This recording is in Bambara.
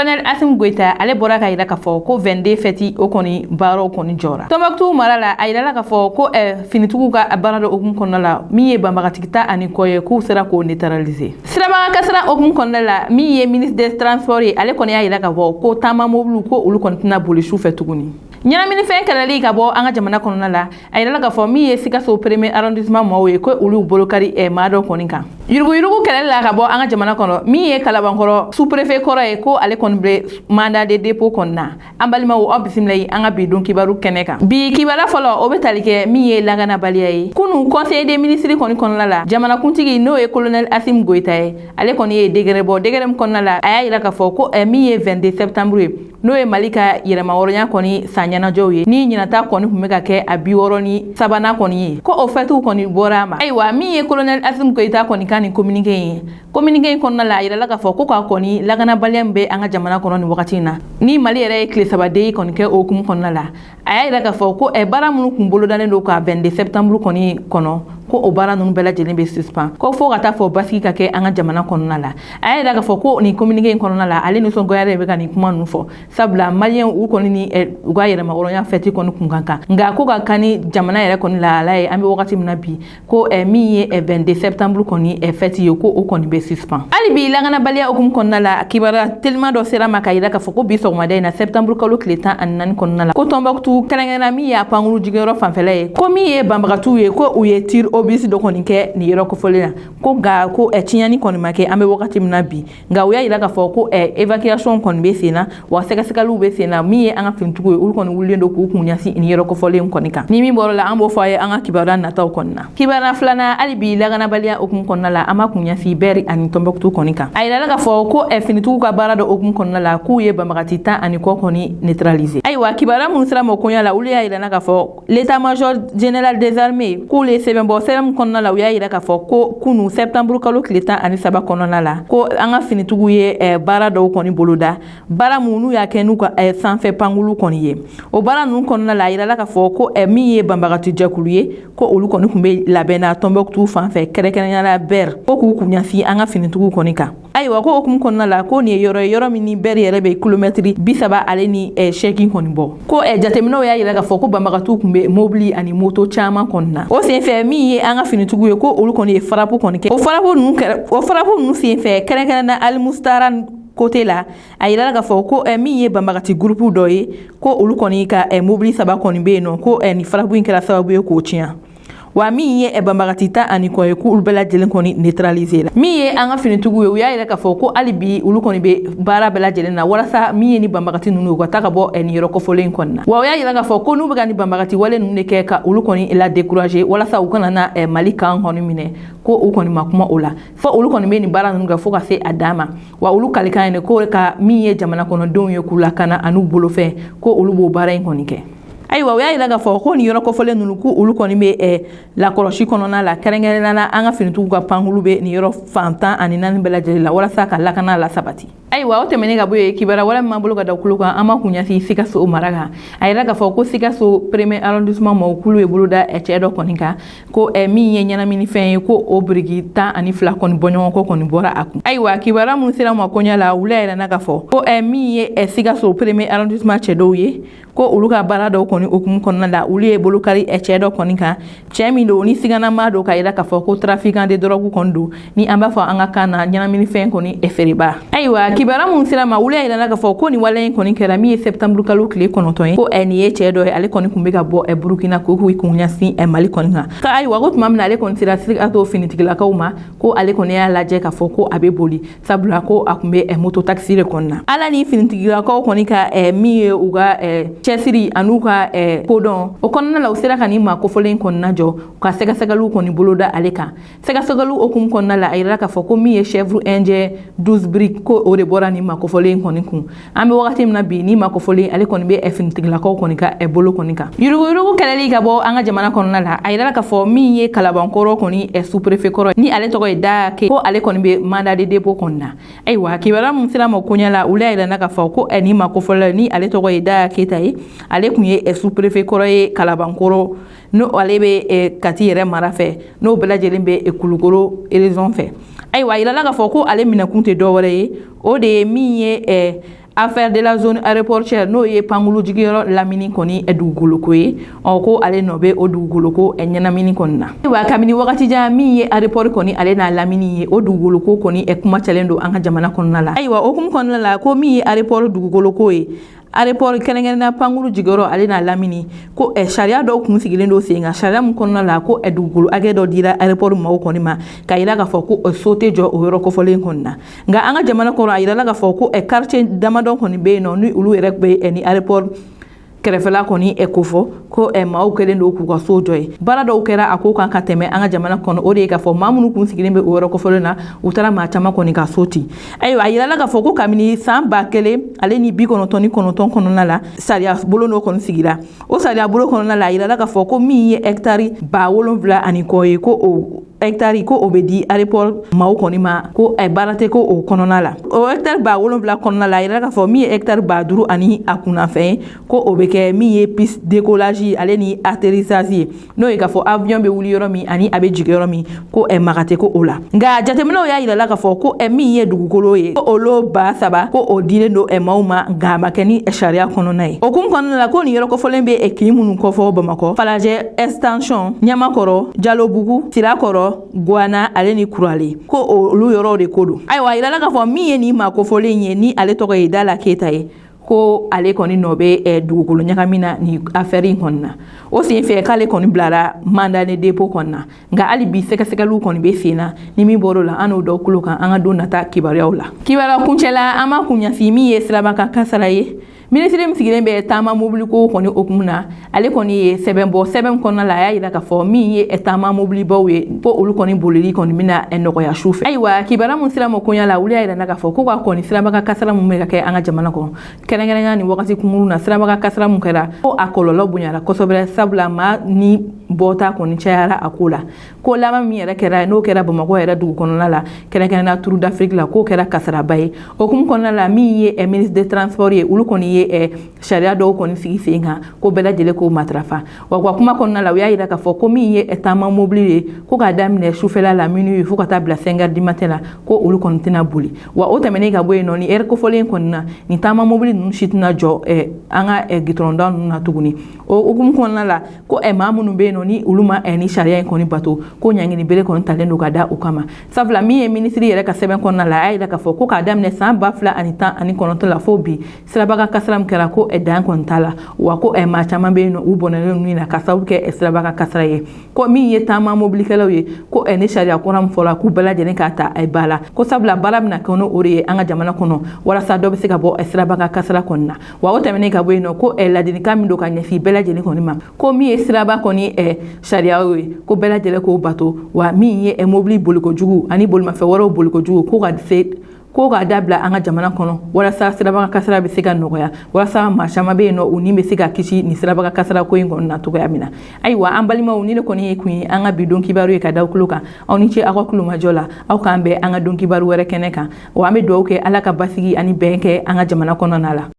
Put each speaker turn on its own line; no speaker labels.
Colonel Assimi Goïta, ale bɔra ka yira k'a fɔ ko 22 fɛti o kɔni baaraw kɔni jɔra. Tombouctou mara la, a yirala k'a fɔ ko finitigiw ka baara dɔ hukumu kɔnɔna la, min ye banbagatigi 10 ani kɔ ye, k'u sera k'o neutraliser. Sirabaga kasara hukumu kɔnɔna la, min ye ministre des Transports ye, ale kɔni y'a yira k'a fɔ ko taama mobiliw, ko olu kɔni tɛna boli su fɛ tuguni. Ɲɛnaminifɛn kɛlɛli ka bɔ an ka jamana kɔnɔna la, a yirala k'a fɔ min ye Sikaso premier arrondissement maaw ye, ko olu bolo kari maa dɔ kɔni kan. Yuruguyurugu kɛlɛli la ka bɔ an ka jamana kɔnɔ, min ye Kalabankɔrɔ sous-préfet kɔrɔ ye, ko ale kɔni bɛ mandat de dépôt kɔni na. An balimaw, aw bisimila ye an ka bi don kibaru kɛnɛ kan. Bi kibaruya fɔlɔ, o bɛ tali kɛ min ye lakanabaliya ye. Kunu, conseil des ministres kɔni kɔnɔna la, jamanakuntigi, n'o ye colonel Assimi Goïta ye, ale kɔni ye décret bɔ. Décret min kɔnɔna la, a y'a yira k'a fɔ ko min ye 22 septembre ye, n'o ye Mali ka yɛrɛmahɔrɔnya kɔni san ɲɛnajɛw ye, ni ɲinata kɔni tun bɛ ka kɛ a 63nan kɔni ye, ko o fɛtiw kɔni bɔra a ma. Ayiwa, min ye colonel Assimi Goïta kɔni ka nin communiqué ye, communiqué in kɔnɔna la, a yirala k'a fɔ ko k'a kɔni lakanabaliya min bɛ an ka jamana kɔnɔ nin wagati in na, ni Mali yɛrɛ ye tile 3 de kɔni kɛ o hukumu kɔnɔna la, a y'a yira k'a fɔ ko baara minnu kun bolodalen don ka 22 septembre kɔni kɔnɔ, ko o baara ninnu bɛɛ lajɛlen bɛ suspend, ko fo ka taa fɔ basigi ka kɛ an ka jamana kɔnɔna la. A y'a yira k'a fɔ ko nin communiqué in kɔnɔna la, ale nisɔngoyalen bɛ ka nin kuma ninnu fɔ, sabula Maliyɛnw u kɔni ni u ka yɛrɛmahɔrɔnya fɛti kɔni kun ka kan, nka ko ka kan ni jamana yɛrɛ kɔni lahala ye an bɛ wagati min na bi, ko min ye 22 septembre kɔni fɛti ye, ko o kɔni bɛ suspend. Hali bi lakanabaliya hukumu kɔnɔna la, kibaruya teliman dɔ sera ma ka yira k'a fɔ ko bi sɔgɔmada in na, septembre kalo tile 14 kɔnɔna la, ko Tombouctou, kɛrɛnkɛrɛnna min ye a pankuru jigiyɔrɔ fanfɛla ye, ko min ye banbagatiw ye, ko u ye tir obus dɔ kɔni kɛ nin yɔrɔ kofɔlen na, ko nka ko tiɲɛni kɔni ma kɛ an bɛ wagati min na bi. Nka u y'a yira k'a fɔ ko évacuation kɔni bɛ sen na, wa sɛgɛsɛgɛliw bɛ sen na. Min ye an ka finitigiw ye, olu kɔni wulilen don k'u kun ɲɛsin nin yɔrɔ kofɔlen kɔni kan. Ni min bɔra la, an b'o fɔ a ye an ka kibaruya nataw kɔni na. Kibaruya filanan, hali bi lakanabaliya hukumu kɔnɔna la, an b'a kun ɲɛsin Bɛri ani Tɔnbɔkutu kɔni kan. A yirala k'a fɔ ko finitigiw ka baara dɔ hukumu kɔnɔna la, k'u ye banbagati 10 ani kɔ kɔni neutraliser. Ayiwa, kibaruya minnu sera ma koɲa la, olu y'a yira k'a fɔ l'état major général des armées k'olu ye sɛbɛn bɔ. Sɛbɛn min kɔnɔna la, u y'a yira k'a fɔ ko kunu, septembre kalo tile 13 kɔnɔna la, ko an ka finitigiw ye baara dɔw kɔni boloda, baara mun n'u y'a kɛ n'u ka sanfɛ pankulu kɔni ye. O baara ninnu kɔnɔna la, a yirala k'a fɔ ko min ye banbagati jɛkulu ye, ko olu kɔni tun bɛ labɛn na Tɔnbɔkutu fan fɛ, kɛrɛnkɛrɛnnenya la Bɛri, ko k'u kun ɲɛsin an ka finitigiw kɔni kan. Ayiwa, ko hukumu kɔnɔna la, ko nin ye yɔrɔ ye, yɔrɔ min ni Bɛri yɛrɛ bɛ kilomɛtiri 38 kɔni bɔ. Ko jateminɛw y'a yira k'a fɔ ko banbagatiw tun bɛ mobili ani moto caman kɔni na. O senfɛ, min ye an ka finitigiw ye, ko olu kɔni ye frappe kɔni kɛ. O frappe ninnu kɛra, o frappe ninnu senfɛ, kɛrɛnkɛrɛnnenya Alimusitara côté la, a yirala k'a fɔ ko min ye banbagati groupe dɔ ye, ko olu kɔni ka mobili saba kɔni bɛ yen nɔ, ko nin frappe in kɛra sababu ye k'o tiɲɛ. Wa min ye banbagati 10 ani kɔ ye, k'olu bɛɛ lajɛlen kɔni neutraliser la. Min ye an ka finitigiw ye, u y'a yira k'a fɔ ko hali bi olu kɔni bɛ baara bɛɛ lajɛlen na walasa min ye ni banbagati ninnu, u ka taa ka bɔ nin yɔrɔ kɔfɔlen in kɔni na. Wa u y'a yira k'a fɔ ko n'u bɛ ka ni banbagati wale ninnu de kɛ ka olu kɔni la décourager walasa u kana na Mali kan kɔni minɛ, ko u kɔni ma kuma o la, fo olu kɔni bɛ nin baara ninnu kɛ fo ka se a dan ma. Wa olu kalikan ye ko ka min ye jamana kɔnɔdenw ye, k'u lakana an'u bolofɛn, ko olu b'o baara in kɔni kɛ. Ayiwa, u y'a yira k'a fɔ ko nin yɔrɔ kɔfɔlen ninnu, ko olu kɔni bɛ lakɔlɔsi kɔnɔna la, kɛrɛnkɛrɛnnenya la an ka finitigiw ka pankulu bɛ nin yɔrɔ fan 14 bɛɛ lajɛlen la walasa ka lakana la sabati. Ayiwa, o tɛmɛnen ka bɔ yen, kibaruya wɛrɛ min b'an bolo ka da kulo kan, an b'a kun ɲɛsin Sikaso mara kan. A yira k'a fɔ ko Sikaso premier arrondissement mɔgɔw k'olu ye boloda cɛ dɔ kɔni kan, ko min ye ɲɛnaminifɛn ye, ko o biriki 12 kɔni bɔɲɔgɔnko kɔni bɔra a kun. Ayiwa, kibaruya minnu sera ma koɲɛ la, olu y'a yira k'a fɔ ko min ye Sikaso premier arrondissement cɛ dɔw ye, ko olu ka baara dɔw kɔni hukumu kɔnɔna la, olu ye bolokari cɛ dɔ kɔni kan, cɛ min don ni siganama don, ka yira k'a fɔ ko trafiquant de drogue kɔni don, ni an b'a fɔ an ka kan na ɲɛnaminifɛn kɔni feereba. Ayiwa, kibaruya minnu sera ma, olu y'a yira k'a fɔ ko nin wale in kɔni kɛra min ye septembre kalo tile 9 ye, ko nin ye cɛ dɔ ye, ale kɔni tun bɛ ka bɔ Burukina k'o k'u kun ɲɛsin Mali kɔni kan. Ka ayiwa, ko tuma min na ale kɔni sera Sikaso finitigilakaw ma, ko ale kɔni y'a lajɛ k'a fɔ ko a bɛ boli, sabula ko a tun bɛ moto taxi de kɔni na. Ala ni finitigilakaw kɔni ka min ye u ka cɛsiri an'u ka kodɔn o kɔnɔna la, u sera ka nin maa kofɔlen kɔnɔna jɔ ka sɛgɛsɛgɛliw kɔni boloda ale kan. Sɛgɛsɛgɛliw hukumu kɔnɔna la, a yirala k'a fɔ ko min ye chèvre indien 12 briques, ko o de bɔra nin maa kofɔlen kɔni kun. An bɛ wagati min na bi, ni maa kofɔlen, ale kɔni bɛ finitigilakaw kɔni ka bolo kɔni kan. Yuruguyurugu kɛlɛli ka bɔ an ka jamana kɔnɔna la, a yirala k'a fɔ min ye Kalabankɔrɔ kɔni sous-préfet kɔrɔ, ni ale tɔgɔ ye Dake, ko ale kɔni bɛ mandat de dépôt kɔni na. Ayiwa, kibaruya min sera ma koɲɛ la, olu y'a yira k'a fɔ ko nin maa kofɔlen, ni ale tɔgɔ ye Da Keyita ye, ale tun ye sous-préfet kɔrɔ ye Kalabankɔrɔ, n'o ale bɛ Kati yɛrɛ mara fɛ, n'o bɛɛ lajɛlen bɛ Kulukoro région fɛ. Ayiwa, a yirala k'a fɔ ko ale minɛkun tɛ dɔwɛrɛ ye, o de ye min ye Affaire de la zone aéroportuaire, n'o ye pankulu jigiyɔrɔ lamini kɔni dugukoloko ye, ɔ ko ale nɔ bɛ o dugukoloko ɲɛnamini kɔni na. Ayiwa, kabini wagati jan, min ye aéroport kɔni ale n'a lamini ye, o dugukoloko kɔni kuma cɛlen don an ka jamana kɔnɔna la. Ayiwa, o hukumu kɔnɔna la, ko min ye aéroport dugukoloko ye, aéroport kɛrɛnkɛrɛnnenya pankuru jigiyɔrɔ ale n'a lamini, ko sariya dɔw kun sigilen don sen kan, sariya min kɔnɔna la ko dugukolo hakɛ dɔ dira aéroport maaw kɔni ma, ka yira k'a fɔ ko so tɛ jɔ o yɔrɔ kofɔlen kɔni na. Nka an ka jamana kɔnɔ, a yirala k'a fɔ ko quartier damadɔ kɔni bɛ yen nɔ, ni olu yɛrɛ bɛ ni aéroport kɛrɛfɛla kɔni kofɔ, ko maaw kɛlen don k'u ka so jɔ ye. Baara dɔw kɛra a ko kan ka tɛmɛ an ka jamana kɔnɔ, o de ye k'a fɔ maa minnu kun sigilen bɛ o yɔrɔ kofɔlen na, u taara maa caman kɔni ka so ci. Ayiwa, a yirala k'a fɔ ko kabini san 1999 kɔnɔna la, sariya bolo dɔ kɔni sigira. O sariya bolo kɔnɔna la, a yirala k'a fɔ ko min ye hɛkitari 7000 ani kɔ ye, ko o hɛkitari ko o bɛ di aéroport maaw kɔni ma, ko baara tɛ ko o kɔnɔna la. O hɛkitari 7000 kɔnɔna la, a yirala k'a fɔ min ye hɛkitari 5000 ani a kunnafɛn ye, ko o bɛ kɛ min ye piste décollage ale ni atterrissage ye, n'o ye k'a fɔ avion bɛ wuli yɔrɔ min ani a bɛ jigin yɔrɔ min, ko maga tɛ ko o la. Nka jateminɛw y'a yirala k'a fɔ ko min ye dugukolo ye, ko olu 3000, ko o dilen don maaw ma, nka a ma kɛ ni sariya kɔnɔna ye. O kun kɔnɔna la, ko nin yɔrɔ kofɔlen bɛ kin minnu kɔfɔ Bamakɔ: Falajɛ extension, Ɲamakɔrɔ, Jalobugu, Sirakɔrɔ, Guwana ale ni Kurale, ko olu yɔrɔw de ko don. Ayiwa, a yirala k'a fɔ min ye nin maa kofɔlen ye, ni ale tɔgɔ ye Dala Keyita ye, ko ale kɔni nɔ bɛ dugukolo ɲagami na nin affaire in kɔni na. O sen fɛ, k'ale kɔni bilara mandat de dépôt kɔni na, nka hali bi sɛgɛsɛgɛliw kɔni bɛ sen na. Ni min bɔr'o la, an n'o dɔw kulo kan an ka don nata kibaruyaw la. Kibaruya kuncɛla, an b'a kun ɲɛsin min ye siraba kan kasara ye. Minisiri min sigilen bɛ taama mobiliko kɔni hukumu na, ale kɔni ye sɛbɛn bɔ. Sɛbɛn kɔnɔna la, a y'a yira k'a fɔ min ye taama mobilibaw ye, ko olu kɔni bolili kɔni bɛna nɔgɔya su fɛ. Ayiwa, kibaruya mun sira ma koɲa la, olu y'a yira k'a fɔ ko ka kɔni siraba kan kasara mun bɛ ka kɛ an ka jamana kɔnɔ, kɛrɛnkɛrɛnnenya nin wagati kunkurun na, siraba kan kasara mun kɛra, ko a kɔlɔlɔ bonyara kosɛbɛ, sabula maa ni bɔta kɔni cayara a ko la. Ko laban min yɛrɛ kɛra, n'o kɛra Bamakɔ yɛrɛ dugu kɔnɔna la, kɛrɛnkɛrɛnnenya Tour d'Afrique la, k'o kɛra kasaraba ye. O hukumu kɔnɔna la, min ye ministre des transports ye, olu kɔni ye sariya dɔw kɔni sigi sen kan, ko bɛɛ lajɛlen k'o matarafa. Wa ka kuma kɔnɔna la, u y'a yira k'a fɔ ko min ye taama mobili ye, ko k'a daminɛ sufɛla la minuit fo ka taa bila 5 heures du matin la, ko olu kɔni tɛna boli. Wa o tɛmɛnen ka bɔ yen nɔ, ni heure kofɔlen kɔni na, nin taama mobili ninnu si tɛna jɔ an ka gitɔrɔnda ninnu na tuguni. O hukumu kɔnɔna la, ko maa minnu bɛ yen nɔ, ni olu ma ni sariya in kɔni bato, ko ɲangini bere kɔni talen don ka da o kama, sabula min ye minisiri yɛrɛ ka sɛbɛn kɔnɔna la, a y'a yira k'a fɔ ko k'a daminɛ san 2019 la fo bi, siraba kan kasara min kɛra, ko dan kɔni t'a la. Wa ko maa caman bɛ yen nɔ, u bɔnɛlen ninnu na ka sababu kɛ siraba kan kasara ye. Ko min ye taama mobilikɛlaw ye, ko ni sariya kura min fɔra, k'u bɛɛ lajɛlen k'a ta ba la, ko sabula baara bɛna kɛ n'o de ye an ka jamana kɔnɔ, walasa dɔ bɛ se ka bɔ siraba kan kasara kɔni na. Wa o tɛmɛnen ka bɔ yen nɔ, ko ladilikan min don ka ɲɛsin bɛɛ lajɛlen kɔni ma, ko min ye siraba kɔni sariya ye, ko bɛɛ lajɛlen k'o bato. Wa min ye mobili bolikojugu ani bolimafɛn wɛrɛw bolikojugu, ko ka se ko k'a dabila an ka jamana kɔnɔ, walasa siraba kan kasara bɛ se ka nɔgɔya, walasa maa caman bɛ yen nɔ, u ni bɛ se ka kisi nin siraba kan kasara ko in kɔni na cogoya min na. Ayiwa, an balimaw, ni ne kɔni ye kun ye an ka bi don kibaru ye ka da kulo kan. Aw ni ce aw ka kulomajɔ la. Aw k'an bɛn an ka don kibaru wɛrɛ kɛnɛ kan. Wa an bɛ dugawu kɛ, Ala ka basigi ani bɛn kɛ an ka jamana kɔnɔna la.